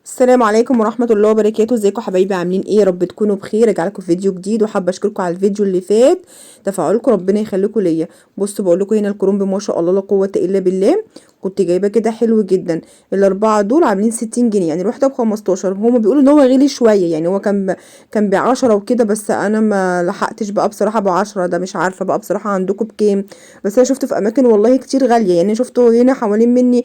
السلام عليكم ورحمة الله وبركاته. ازيكم حبايبي؟ عاملين ايه؟ يا رب تكونوا بخير. رجع لكم فيديو جديد، وحابة اشكركم على الفيديو اللي فات، تفاعلكم ربنا يخليكم ليا. بصوا بقول لكم هنا الكرنب ما شاء الله لا قوة الا بالله، كنت جايباه كده حلو جدا. الاربعة دول عاملين 60 جنيه، يعني الواحدة ب15. هما بيقولوا ان هو غلي شوية، يعني هو كان ب10 وكده، بس انا ما لحقتش بقى بصراحة ب10 ده، مش عارفة بقى بصراحة عندكم بكام، بس انا شفته في اماكن والله كتير غالية. يعني شفته هنا حوالين مني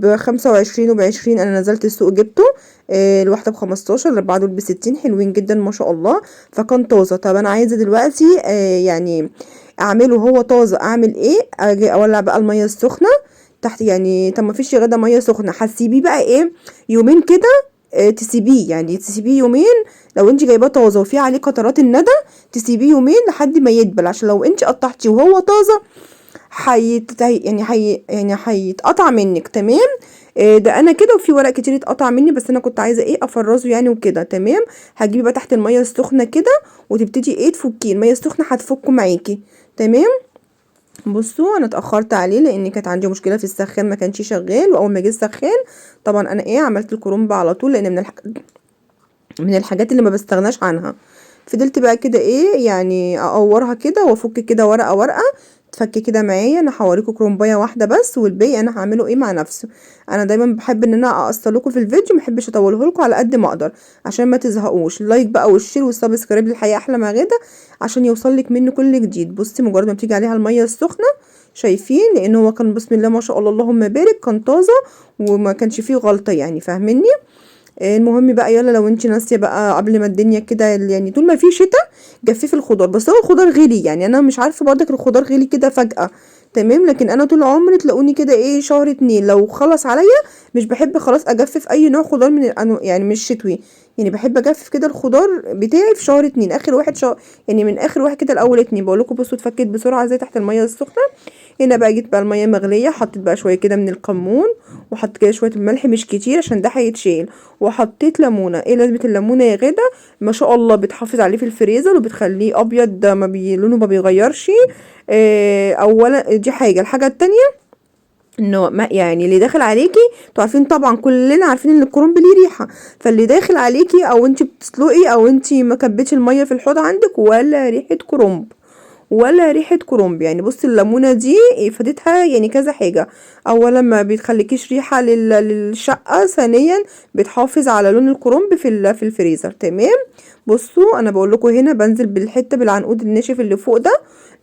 ب25 وب20. انا نزلت السوق جبته الواحدة ب15، الاربعة دول ب60، حلوين جدا ما شاء الله. فكان طازة. طب انا عايزة دلوقتي يعني اعمله هو طازة، اعمل ايه؟ اجي اولع بقى المية السخنة تحت، يعني طب ما فيش غدا مية سخنة، هتسيبيه بقى ايه يومين كده، تسيبيه، يعني تسيبيه يومين. لو انت جايباه طازة وفي عليه قطرات الندى تسيبيه يومين لحد ما يدبل، عشان لو انت قطعتيه وهو طازة يعني هيتقطع منك. تمام. ده انا كده وفي ورق كتير اتقطع مني، بس انا كنت عايزه ايه افرزه يعني وكده. تمام. هتجيبي بقى تحت المية السخنة كده وتبتدي ايه تفكيه، المية السخنة هتفكه معاكي. تمام. بصوا انا اتاخرت عليه لان كانت عندي مشكلة في السخان، ما كانش شغال، واول ما جه السخان طبعا انا ايه عملت الكرنب على طول، لان من الحاجات اللي ما بستغناش عنها. فضلت بقى كده ايه يعني اقورها كده وافك كده ورقة ورقة، تفك كده معايا. انا هوريكم كرنبايه واحدة بس، والباقي انا هعمله ايه مع نفسه. انا دايما بحب ان انا اقصر لكم في الفيديو، ما بحبش اطوله لكم على قد ما اقدر عشان ما تزهقوش. ال like بقى وال share وال subscribe للحياة احلى مع غاده عشان يوصل لك منه كل جديد. بصي مجرد ما بتيجي عليها المية السخنة شايفين، لان هو كان بسم الله ما شاء الله اللهم بارك كان طازة وما كانش فيه غلطه، يعني فاهميني. المهم بقى يلا لو انت ناسيه بقى قبل ما الدنيا كده، يعني طول ما في شتاء جففي الخضار، بس هو الخضار غلي، يعني انا مش عارفه برضك الخضار غلي كده فجأة. تمام. لكن انا طول عمري تلاقوني كده ايه شهر 2 لو خلص عليا مش بحب خلاص اجفف اي نوع خضار من يعني مش شتوي، يعني بحب اجفف كده الخضار بتاعي في شهر 2، اخر واحد شهر، يعني من اخر واحد كده لاول 2. بقول لكم بصوا اتفكت بسرعة زي تحت المية السخنة. هنا بقى جيت بقى المية مغليه، حطيت بقى شوية كده من الكمون، وحطيت كده شوية الملح مش كتير عشان ده هيتشيل، وحطيت ليمونه. ايه لازمه الليمونه يا غاده؟ ما شاء الله بتحافظ عليه في الفريزر وبتخليه ابيض، ما لونه ما بيغيرش. اولا دي حاجة. الحاجة التانية انه ما يعني اللي داخل عليكي، انتوا عارفين طبعا كلنا عارفين ان الكرنب ليه ريحه، فاللي داخل عليكي او انت بتسلقي او انت ما كبتش المية في الحوض عندك ولا ريحه كرنب، ولا ريحه كرنب. يعني بصي الليمونه دي فادتها يعني كذا حاجة، اولا ما بتخليكيش ريحه للشقه، ثانيا بتحافظ على لون الكرنب في الفريزر. تمام. بصوا انا بقول لكم هنا بنزل بالحتة بالعنقود الناشف اللي فوق ده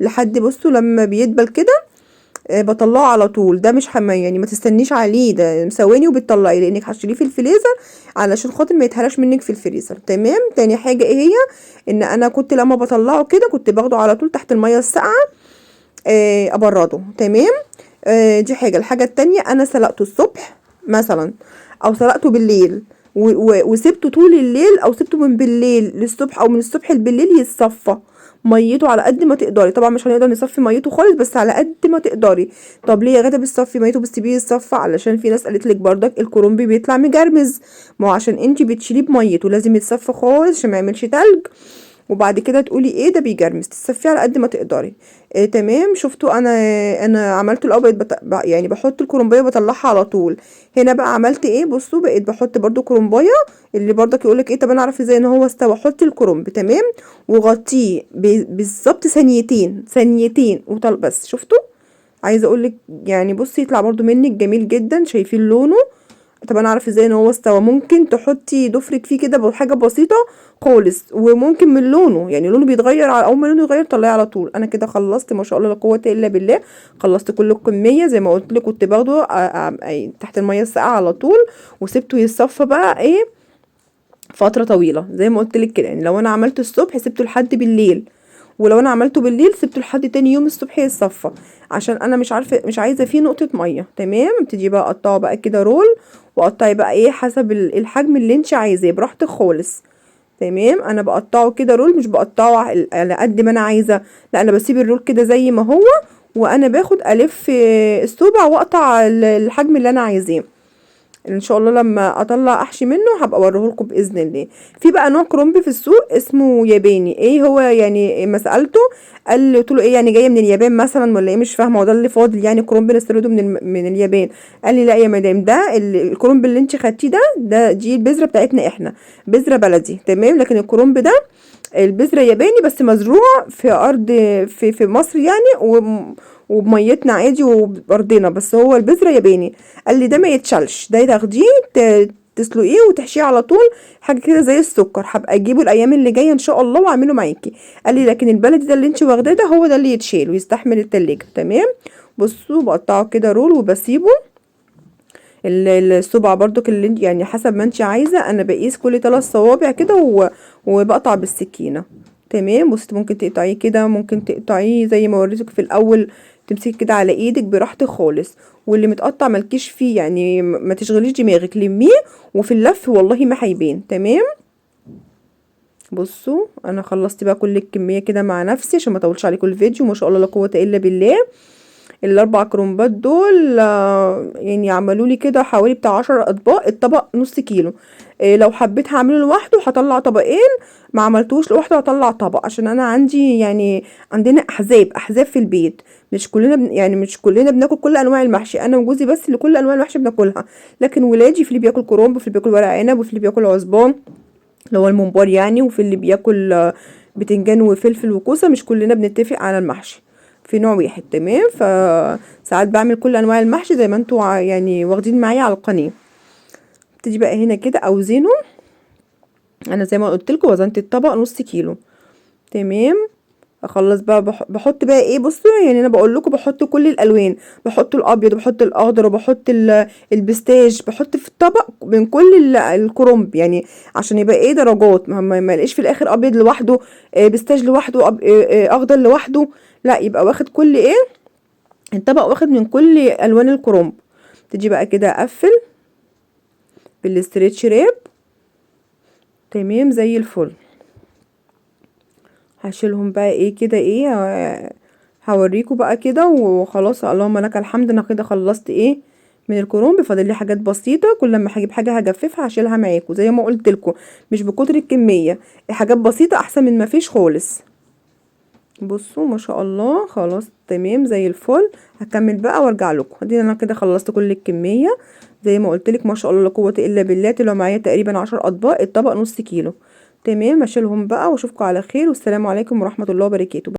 لحد بصوا لما بيدبل كده، بطلعه على طول. ده مش حمام يعني ما تستنيش عليه، ده ثواني وبتطلعيه لانك هتشيليه في الفريزر علشان خاطر ما يتهراش منك في الفريزر. تمام. تاني حاجة ايه هي؟ ان انا كنت لما بطلعه كده كنت باخده على طول تحت المية الساقعه، ابرده. تمام. دي حاجة. الحاجة التانية انا سلقته الصبح مثلا او سلقته بالليل وسبته طول الليل، او سبته من بالليل للصبح او من الصبح لبالليل يتصفى ميته على قد ما تقدري. طبعا مش هنقدر نصفي ميته خالص، بس على قد ما تقدري. طب ليه يا غاده بتصفي ميته بتسيبيه يتصفى؟ علشان في ناس قالت لك بردك الكرنب بيطلع مجرمز، ما هو عشان انتي بتشيليه بميته لازم يتصفى خالص عشان ما يعملش تلج، وبعد كده تقولي ايه ده بيجرمز. تصفية على قد ما تقدري. تمام. شفتوا انا عملته الاول، بقيت يعني بحط الكرنبايه وبطلعها على طول. هنا بقى عملت ايه؟ بصوا بقيت بحط برده كرنبايه، اللي بردك يقولك ايه طب انا اعرف ازاي ان هو استوى؟ حطي الكرنب تمام وغطيه بالظبط ثانيتين، ثانيتين وطل بس. شفتوا؟ عايزه اقولك يعني بصي يطلع برده منك جميل جدا. شايفين لونه؟ طب انا اعرف ازاي ان هو استوى؟ ممكن تحطي ضفرك فيه كده بحاجة بسيطة خالص، وممكن من لونه، يعني لونه بيتغير على اول ما لونه يتغير طلعيه على طول. انا كده خلصت ما شاء الله لا قوة الا بالله، خلصت كل الكمية زي ما قلت لك. كنت باخده تحت المية الساقعه على طول وسبته يتصفى بقى ايه فترة طويلة زي ما قلت لك كده. يعني لو انا عملته الصبح سبته لحد بالليل، ولو انا عملته بالليل سبته لحد تاني يوم الصبح يتصفى، عشان انا مش عارفه مش عايزه فيه نقطة مية. تمام. ابتدي بقى اقطعه بقى كده رول، وقطعي بقى ايه حسب الحجم اللي انت عايزاه براحتك خالص. تمام. انا بقطعه كده roll، مش بقطعه على قد ما انا عايزه، لا انا بسيب ال roll كده زي ما هو، وانا باخد الف الصوبع واقطع الحجم اللي انا عايزاه. ان شاء الله لما اطلع احشي منه هبقى اوريه لكم باذن الله. في بقى نوع كرنب في السوق اسمه ياباني، ايه هو يعني؟ ما سالته قال لي، قلت له ايه يعني جاية من اليابان مثلا ولا ايه؟ مش فاهمه، هو ده اللي فاضل يعني كرنب نستورده من اليابان؟ قال لي لا يا مدام، ده الكرنب اللي انت خدتيه ده دي البذرة بتاعتنا احنا، بذرة بلدي، تمام. لكن الكرنب ده البذرة ياباني بس مزروع في ارض في مصر يعني، وبميتنا عادي وبارضنا، بس هو البذرة ياباني. قال لي ده ما يتشالش، ده تاخديه تسلقيه وتحشيه على طول، حاجة كده زي السكر. هبقى اجيبه الايام اللي جاية ان شاء الله واعمله معاكي. قال لي لكن البلدي ده اللي انت واخداه ده هو ده اللي يتشال ويستحمل التلاجة، تمام. بصوا بقطعه كده roll وبسيبه الصبع برضك اللي انت يعني حسب ما انت عايزه. انا بقيس كل 3 صوابع كده وبقطع بالسكينة، تمام. بصي ممكن تقطعيه كده، ممكن تقطعيه زي ما وريتك في الاول، تمسكي كده على ايدك براحتك خالص. واللي متقطع مالكيش فيه يعني، ما تشغليش دماغك، لمية وفي اللف والله ما هيبان، تمام. بصوا انا خلصت بقى كل الكمية كده مع نفسي عشان ما اطولش عليكم الفيديو. ما شاء الله لا قوة الا بالله. الاربع كرنبات دول يعني عملوا لي كده حوالي بتاع 10 اطباق، الطبق نص كيلو. لو حبيت هعمله لوحده هطلع طبقين، ما عملتوش لوحده هطلع طبق، عشان انا عندي يعني عندنا احزاب في البيت، مش كلنا يعني مش كلنا بناكل كل انواع المحشي. انا وجوزي بس اللي كل انواع المحشي بناكلها، لكن ولادي في اللي بياكل كرنب، وفي اللي بياكل ورق عنب، وفي اللي بياكل عزبان اللي هو الممبار يعني، وفي اللي بياكل بتنجان وفلفل وكوسه. مش كلنا بنتفق على المحشي في نوع واحد، تمام. فساعات بعمل كل انواع المحشي زي ما انتوا يعني واخدين معايا على القناة. ابتدي بقى هنا كده اوزنه. انا زي ما قلت لكم وزنت الطبق نص كيلو، تمام. اخلص بقى بحط بقى ايه، بصوا يعني انا بقول لكم بحط كل الالوان، بحط الابيض وبحط الاخضر وبحط ال pistache، بحط في الطبق من كل الكرنب يعني عشان يبقى ايه درجات، ما الاقيش في الاخر ابيض لوحده، pistache لوحده، اخضر لوحده، لا يبقى واخد كل ايه الطبق واخد من كل الوان الكرنب. تيجي بقى كده اقفل بال stretch wrap، تمام زي الفل. هشيلهم بقى ايه كده ايه هوريكم بقى كده وخلاص. اللهم لك الحمد، انا كده خلصت ايه من الكرنب. فاضل لي حاجات بسيطة، كل ما هجيب حاجة هجففها هشيلها معاكم زي ما قلت لكم، مش بكتر الكمية، حاجات بسيطة احسن من ما فيش خالص. بصوا ما شاء الله خلاص تمام زي الفل. هكمل بقى وارجع لكم. ادينا انا كده خلصت كل الكمية زي ما قلت لك، ما شاء الله لا قوة الا بالله. طلعوا معايا تقريبا 10 اطباق، الطبق نص كيلو، تمام. اشيلهم بقى واشوفكم على خير، والسلام عليكم ورحمة الله وبركاته.